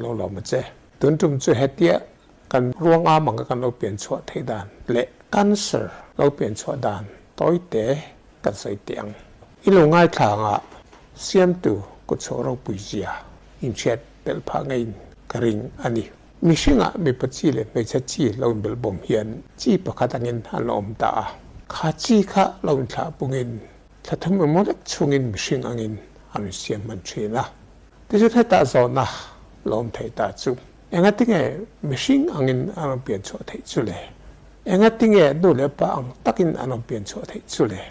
Kan lo lawm a che. Tun tum chu hetia kan ruangam anga kan lo pian chhuah theih dan leh cancer lo pian chhuah dan tawite kan sawi teh ang. I lo ngaithla anga siamtu kutchhuah ropui zia inhriat belh phah ngeiin ka ring a ni. Mihringah mipa chi leh hmeichhe chi lo inbelh bawm hian chi pakhat angin an lo awm ta a. Kha chi kha lo inthlah pungin thla thum emaw lek chhungin mihring angin an rawn siam hman thin a. Tichuan hetah zawhna lo awm thei ta chu engatinge mihring angin an rawn pian chhuah theih chu le? Engatinge nu leh pa ang takin an rawn pian chhuah theih chu le?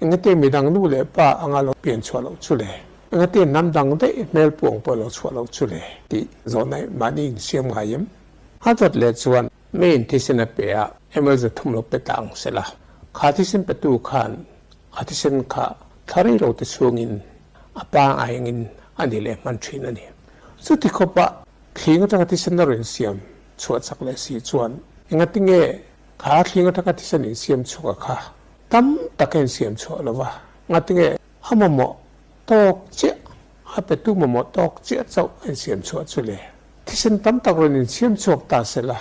Engatinge midang nu leh pa anga lo pian chhuah loh chu le? Engatinge hnam dang daih hmel puang pawh lo chhuah loh chu le? Tih zawhna mahni insiam ngai em? A dawt leh chuan Main thisen a pe a, ml 300 lo pe ta ang sela. Kha thisen petu khan a thisen kha thla rei lo te chhungin a pangai angin a ni leh hman thin a ni. Chuti khawpa thling atanga thisen a rawn siam chhuah chak leh si chuan engatinge kha thling atanga thisen insiam chhuak a kha tam tak a insiam chhuah lo va, ngatinge a mamawh tawk chiah, a petu mamawh tawk chiah chauh a insiam chhuah chu le? Thisen tam tak rawn insiam chhuak ta sela,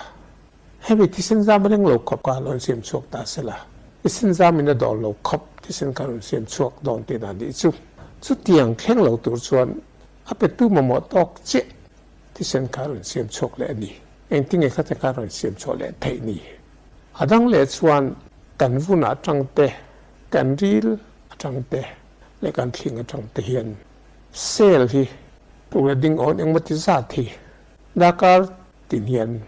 hemi thisen zam a leng lo khawp kha rawn siam chhuak ta sela, thisen zamin a dawl lo khawp thisen kha rawn siam chhuak dawn tih dan nih chu. Chutiang thleng lo tur chuan a petu mamawh tawk chiah thisen kha rawn siam chhuak leh a ni. Engtinge khate kha rawn siam chhuah leh theih ni? A dang leh chuan kan vun atang te, kan ril atang te leh kan thling atang te hian cell hi Tuna ding awn engmaw ti zat hi darkar tin hian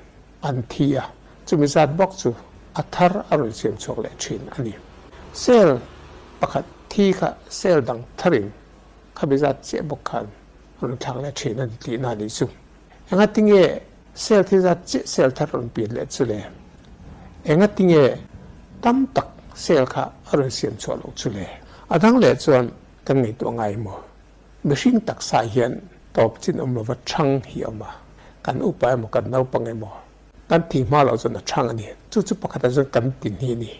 an thi a, chumi zat bawk chu a thar a rawn siam chhuak leh thin a ni. Cell pakhat thi kha cell dang tharin khami zat chiah bawk khan a rawn thlak leh thin a ni tihna a nih chu. Engatinge cell thi zat chiah cell thar rawn pian leh chu le? Engatinge tam tak cell kha a rawn siam chhuah loh chu le? A dang leh chuan kan ngaihtuah ngai maw? Mihring taksa hian tawp chin awm lova chhang hi a awm a, kan upa emaw kan naupang emaw kan thi hma loh chuan a chhang a ni. Chu chu pakhatah chuan kan tin hi a ni.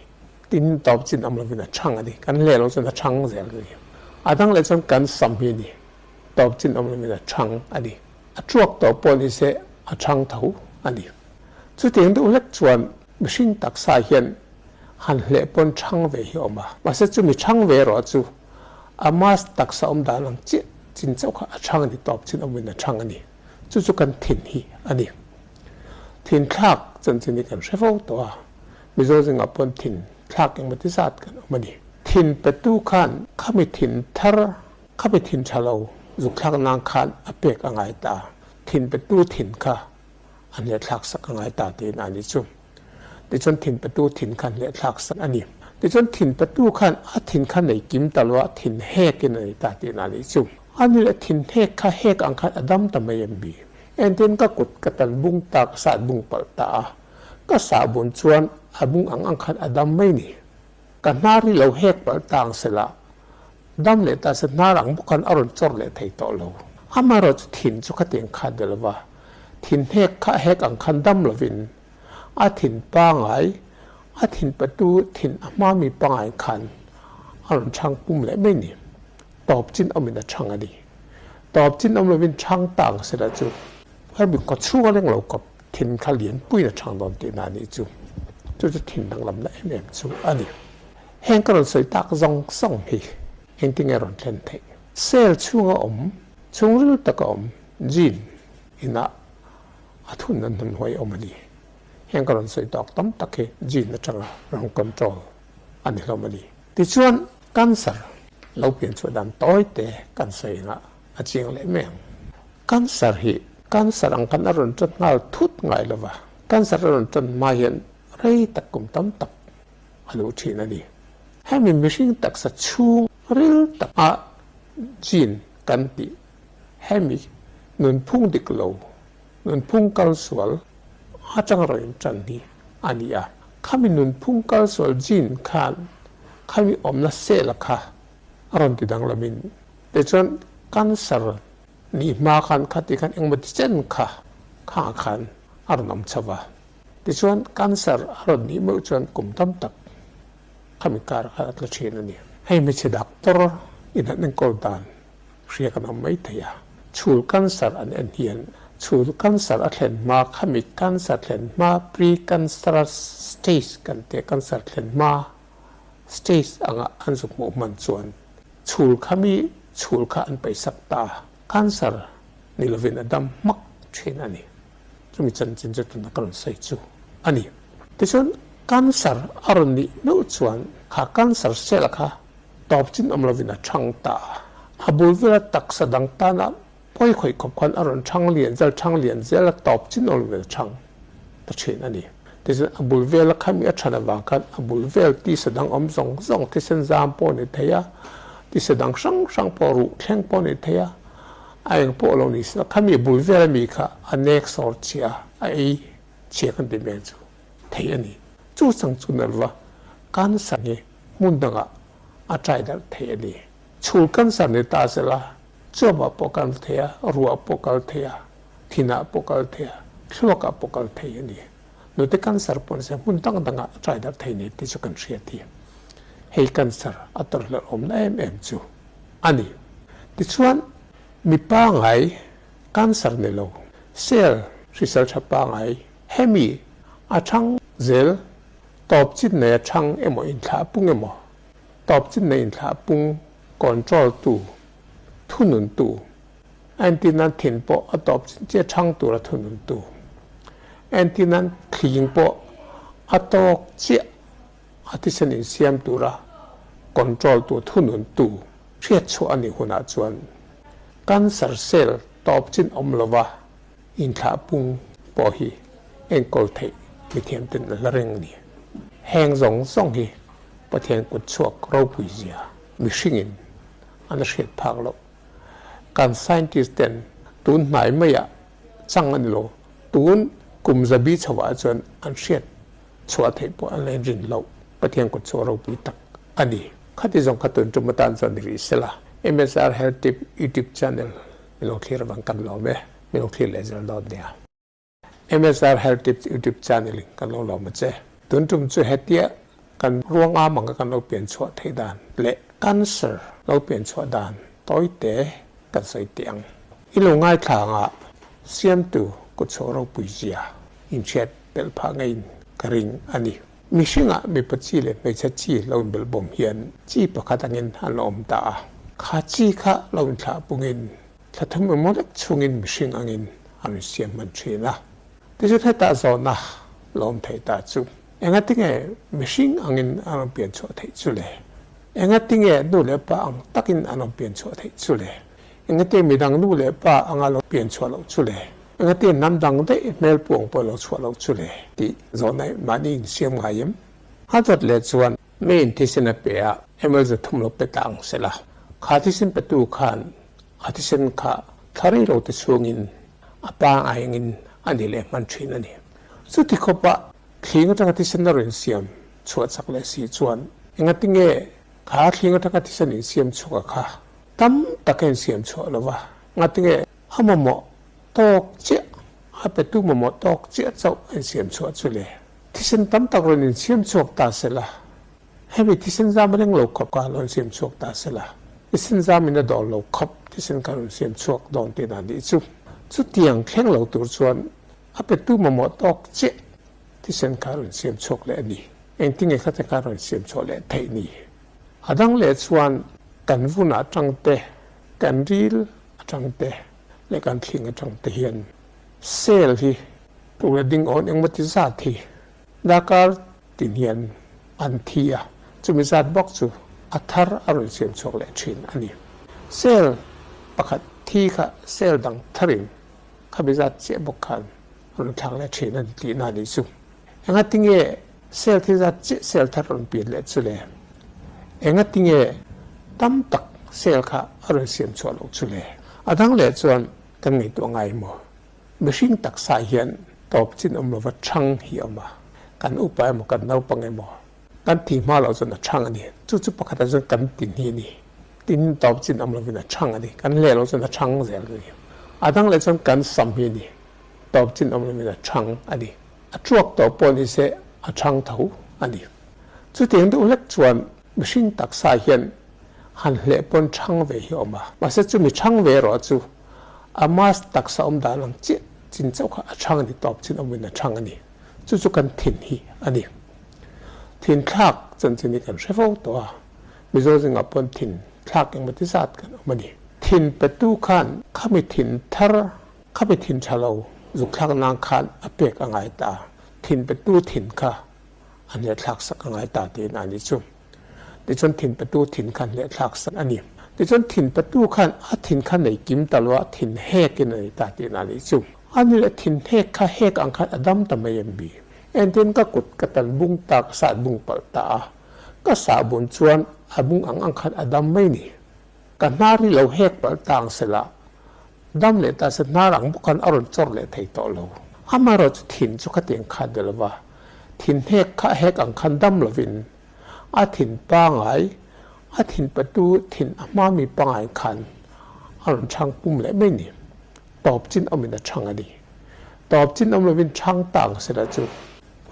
Tin tawp chin awm lovin a chhang a ni. Kan hleh loh chuan a chhang zel a ni. A dang leh chuan kan sam hi a ni. Tawp chin awm lovin a chhang a ni. A tuak tawh pawh ni se a chhang tho a ni. Chutiang deuh hlek chuan mihring taksa hian han hleh pawn chhang ve hi a awm a. Mahse chumi chhang ve erawh chu A mask taksa awm dan ang chiah chin chauh kha a chhang a ni tawp chin awmin a chhang a ni. Chu chu kan thin hi a ni. Thin thlak chanchin hi kan hre fo tawh a, Mizo zingah pawn thin thlak engmaw ti zat kan awm a ni. Thin petu khan khami thin thar, khami thin tha lo zuk thlak nan khan a pek a ngai ta. Thin petu thin kha a hneh thlak sak a ngai ta tiin a ni chu. Tichuan thin petu thin kha hneh thlak sak a ni. Tichuan thin petu khan a thin kha nei kim ta lo a, thin hekin a nei ta tih na nih chu. A ni leh thin hek kha hek ang khan a dam ta mai em mi? Engtin ka kut ka tan bung ta, ka sah bung palh ta a, ka sah bun chuan a bung ang ang khan a dam mai ni. Ka hnar hi lo hek palh ta ang sela, dam leh ta se hnar ang bawk khan a rawn chawr leh thei tawh lo. Amaherawhchu thin chu khatiang khan ni lova, thin hek kha hek ang khan dam lovin a thin pangai, a thin patu thin a hma mi pangai khan a rawn chhang pum leh mai ni. Tawp chin awmin a chhang a ni. Tawp chin awm lovin chhang ta ang sela chu hemi kaw chhunga leng lo kawp thin kha lianpuiin a chhang dawn tihna a nih chu. Chu chu thin danglamna em em chu a ni. Heng ka rawn sawi tak zawng zawng hi engtinge rawn thlen theih? Cell chhunga awm, chhungril taka awm gene inah a thun an hman huai awm a ni. Heng ka rawn sawi tawk tam tak hi gene atanga rawn control a ni hlawm a ni. Tichuan, cancer lo pian chhuah dan tawi te kan sawi engah a chiang leh mai ang. Cancer hi cancer ang khan a rawn tan nghal thut ngai lo va, cancer a rawn tan hma hian rei tak kum tam tak a luh thin a ni. Hemi mihring taksa chhung ril taka gene kan tih hemi nunphung dik lo, nunphung kal sual atanga rawn intan hi a ni a. Khami nunphung kal sual gene khan khami awmna cell kha a rawn ti danglamin tichuan cancer nih hma khan khati khan engmaw ti chen kha khangah khan a rawn awm chho va. Tichuan cancer a rawn nih meuh chuan kum tam tak khami kar kha a tla thin a ni. Hei hmeichhe doctor in an enkawl dan hria kan awm mai thei a. Chhul cancer an en hian Chul cancer a thlen hma khami cancer thlen hma pre-cancerous stage kan ti cancer thlen hma stage anga an zuk hmuh hman chuan chul khami chul kha an paisak ta cancer ni lovin a dam hmak thin ani. Chumi chanchin chu tuna ka rawn sawi chu a ni. Tichuan cancer a rawn nih meuh chuan kha cancer cell kha tawp chin awm lovin a thang ta a. A bul vela taksa dang tana pawi khawih khawp khan a rawn thang lian zel thang lian zel a tawp chin awm lovin a thang ta thin a ni. Tichuan a bul vela khami a than avang khan a bul vel tisa dang awm zawng zawng thisen zam pawh a ni thei a, tisa dang hrang hrang pawh ruh thleng pawh a ni thei a, A eng pawh lo ni sela khami bul vel ami kha a nek sawr chhia a ei chhia kan ti mek chu thei a ni. Chu chang chu nalva cancer hi hmun dangah a trai darh thei a ni. Chhul cancer ni ta sela chuapah pawh kal thei a, ruah pawh kal thei a, thinah pawh kal thei a, thluakah pawh kal thei a ni. Nute cancer pawh nise hmun dang dangah a trai darh thei ni tih chu kan hriat hi. Hei cancer a tawrhhlelh awmna em em chu a ni. Tichuan, mi pangai cancer ni lo, cell hrisel tha pangai hemi a thang zel tawp chin nei a thang emaw inthlah pung emaw tawp chin nei inthlah pung control tu, thunun tu, a entir nan thin pawh a tawp chin chiah thang tur a thunun tu, a entir nan thling pawh a tawk chiah a thisen insiam tura control tu thunun tu hriat chhuah a nih hunah chuan cancer cell tawp chin awm lova inthlah pung pawh hi enkawl theih mithiam ten a hla reng a ni. Heng zawng zawng hi Pathian kut chhuak ropui zia mihringin an hriat phak loh. Kan scientist ten tun hnai maiah chang a ni lo, tun kum zabi chhoah chuan an hriat chhuah theih pawh an la inrin loh Pathian kut chhuah ropui tak a ni. Khati zawng kha tun tum atan chuan ni rih sela. MSR Health Tip YouTube channel min lo thlir avang kan lawm e, min lo thlir leh zel dawn nia. MSR Health Tips YouTube channel in kan lo lawm a che. Tun tum chu hetia kan ruang am anga kan lo pian chhuah theih dan leh cancer lo pian chhuah dan tawi te kan sawi teh ang. I lo ngaithla anga siamtu kut chhuah ropui zia inhriat belh phah ngeiin ka ring a ni. Mihringah mipa chi leh hmeichhe chi lo inbelh bawm hian chi pakhat angin an lo awm ta a. Kha chi kha lo inthlah pungin thla thum emaw lek chhungin mihring angin an rawn siam hman thin a. Tichuan hetah zawhna lo awm thei ta chu engatinge mihring angin an rawn pian chhuah theih chu le? Engatinge nu leh pa ang takin an rawn pian chhuah theih chu le? Engatinge midang nu leh pa anga lo pian chhuah loh chu le? Engatinge hnam dang daih hmel puang pawh lo chhuah loh chu le? Tih zawhna hi mahni insiam ngai em? A dawt leh chuan main thisen a pe a, ml 300 lo pe ta ang sela. Kha thisen petu khan a thisen kha thla rei lo te chhungin a pangaingin a ni leh hman thin a ni. Chuti khawpa thling atanga thisen a rawn insiam chhuah chak leh si chuan engatinge kha thling atanga thisen insiam chhuak a kha tam tak a insiam chhuah lova ngatinge a mamawh tawk chiah, a petu mamawh tawk chiah chauh a insiam chhuah chu le. Thisen tam tak rawn insiam chhuak ta sela, hemi thisen zam reng lo khawp kha rawn siam chhuak ta sela, thisen zamin a dawn lo khawp thisen kha rawn siam chhuak dawn tihna a nih chu. Chutiang thleng lo tur chuan a petu mamawh tawk chiah thisen kha rawn siam chhuak leh a ni. Engtinge khate kha rawn siam chhuah leh theih ni? A dang leh chuan kan vun atang te, kan ril atang te leh kan thling atang te hian cell hi tura ding awn engmaw ti zat hi darkar tin hian an thi a, chumi zat bawk chu a thar a rawn siam chhuak leh thin a ni. Cell pakhat thi kha cell dang tharin khami zat chiah bawk khan a rawn thlak leh thin a ni tihna a nih chu. Engatinge cell thi zat chiah cell thar rawn pian leh chu le? Engatinge tam tak cell kha a rawn siam chhuah loh chu le? A dang leh chuan kan ngaihtuah ngai maw? Mihring taksa hian tawp chin awm lova thang hi a awm a, kan upa emaw kan naupang emaw kan thi hma loh chuan a thang a ni. Chu chu pakhatah chuan kan tin hi a ni. Tin tawp chin awm lovin a thang a ni. Kan hleh loh chuan a thang zel a ni. A dang leh chuan kan sam hi a ni. Tawp chin awm lovin a thang a ni. A tuak tawh pawh ni se a thang tho a ni. Chutiang deuh hlek chuan mihring taksa hian han hleh pawn thang ve hi a awm a. Mahse chumi thang ve erawh chu a mask taksa awm dan ang chiah. chin chauh kha a ṭhang a ni, tawp chin awm in a ṭhang a ni. Cucu kan thin hi a ni. Thin thlak chanchin hi kan hre fo tawh a, Mizo zingah pawn thin thlak engmaw ti zat kan awm a ni. Thin petu khan khami thin thar, khami thin ṭha lo zuk thlak nan khan a pek a ngai ta. Thin petu thin kha a hne thlak sak a ngai ta tiin a ni chu. Tichuan thin petu thin kha hne thlak sak a ni. Tichuan thin petu khan a thin kha nei kim ta lo a, thin hek in a nei ta tiin a ni chu. A ni leh thin hek kha hek ang khan a dam ta mai em bi? Entin ka kut ka tan bung ta, ka sat bung palh ta a, ka sah bun chuan a bung ang ang khan a dam mai ni. Ka hnar hi lo hek palh ta ang sela, dam leh ta se hnar ang bawk khan a rawn chawr leh thei tawh lo. Amaherawhchu thin chu khatiang khan ni lova, thin hek kha hek ang khan dam lovin a thin pangai, a thin patu thin a hma mi pangai khan a rawn chhang pum leh mai ni. Tawp chin awmin a chhang a ni. Tawp chin awm lovin chhang ta ang sela chu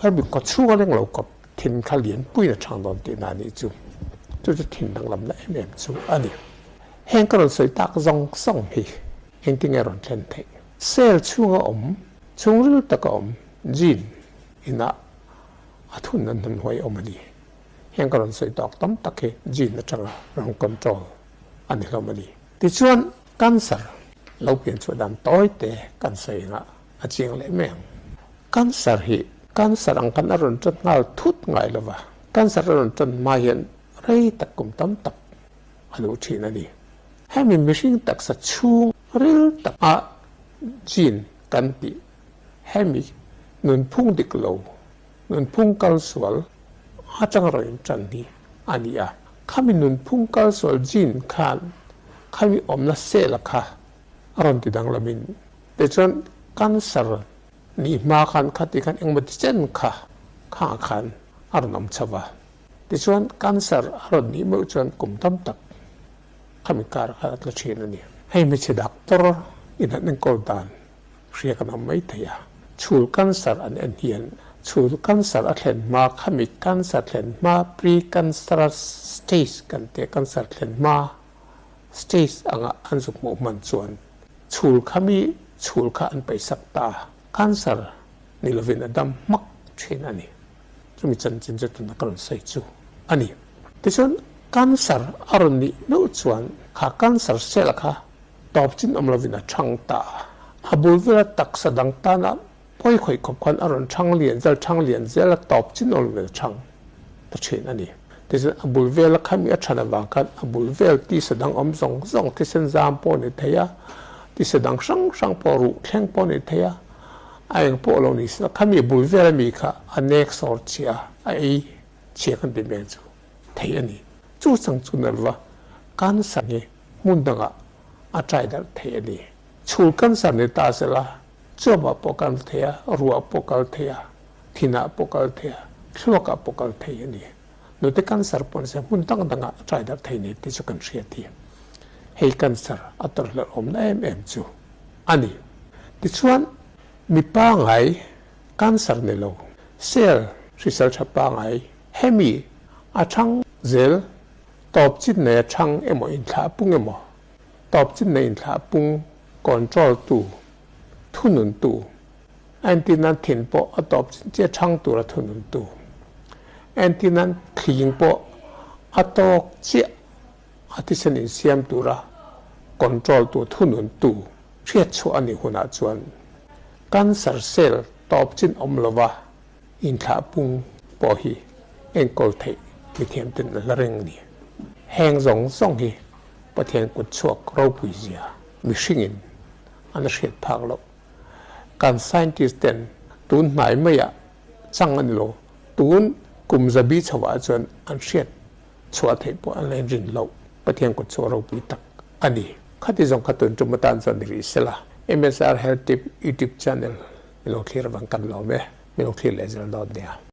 hemi kaw chhunga leng lo kawp thin kha lianpuiin a chhang dawn tihna a nih chu. Chu chu thin danglamna em em chu a ni. Heng ka rawn sawi tak zawng zawng hi engtinge rawn thlen theih? Cell chhunga awm, chhungril taka awm gene inah a thun an hman huai awm a ni. Heng ka rawn sawi tawk tam tak hi gene atanga rawn control a ni hlawm a ni. Tichuan, cancer lo pian chhuah dan tawi te kan sawi engah a chiang leh mai ang. Cancer hi cancer ang khan a rawn tan nghal thut ngai lo va, cancer a rawn tan hma hian rei tak kum tam tak a luh thin a ni. Hemi mihring taksa chhung ril taka gene kan tih hemi nunphung dik lo, nunphung kalsual atanga rawn intan hi a ni a. Khami nunphung kalsual gene khan khami awmna cell a kha a rawn ti danglamin tichuan cancer nih hma khan khati khan engmaw ti chen kha khangah khan a rawn awm chho va. Tichuan cancer a rawn nih meuh chuan kum tam tak khami kar kha a tla thin a ni. Hei hmeichhe doctor in an enkawl dan hria kan awm mai thei a. Chhul cancer an en hian chhul cancer a thlen hma khami cancer thlen hma pre-cancerous stage kan tih a cancer thlen hma stage anga an zuk hmuh hman chuan chhul khami chhul kha an paihsak ta a, cancer ni lovin a dam hmak thin a ni. Chumi chanchin chu tuna ka rawn sawi chu a ni. Tichuan cancer a rawn nih meuh chuan kha cancer cell kha tawp chin awm lovin a chhang ta a. A bul vela taksa dang tana pawi khawih khawp khan a rawn chhang lian zel chhang lian zel a tawp chin awm lovin a chhang ta thin a ni. Tichuan a bul vela khami a chhan avang khan a bul vel tisa dang awm zawng zawng thisen zam pawh a ni thei a, tisa dang hrang hrang pawh ruh thleng pawh a ni thei a, A eng pawh lo ni sela, khami bul vel ami kha a nek sawr chhia a ei chhia kan ti mek chu thei a ni. Chu chang chu nalva cancer hi hmun dangah a trai darh thei a ni. Chhul cancer ni ta sela, chuamah pawh kal thei a, ruah pawh kal thei a, thinah pawh kal thei a, thluakah pawh kal thei a ni. Nute cancer pawh ni se hmun dang dangah a trai darh thei ni tih chu kan hriat hi. Hei cancer a tawrhhlelh awmna em em chu a ni. Tichuan, mi pangai cancer ni lo, cell hrisel tha pangai hemi a thang zel tawp chin nei a thang emaw inthlah pung emaw tawp chin nei inthlah pung control tu, thunun tu, a entir nan thin pawh a tawp chin chiah thang tur a thunun tu, a entir nan thling pawh a tawk chiah a thisen insiam tura control tu thunun tu hriat chhuah a nih hunah chuan cancer cell tawp chin awm lova inthlah pung pawh hi enkawl theih mithiam ten a la reng a ni. Heng zawng zawng hi Pathian kut chhuak ropui zia mihringin an la hriat phak loh. Kan scientist ten tun hnai maiah chang a ni lo, tun kum zabi chhoah chuan an hriat chhuah theih pawh an la inrin loh Pathian kut chhuah ropui tak a ni. Khati zawng kha tun tum atan chuan ni rih sela. MSR Health Tip YouTube channel mi lo thlir avang kan lawm e, mi lo thlir leh zel dawn nia.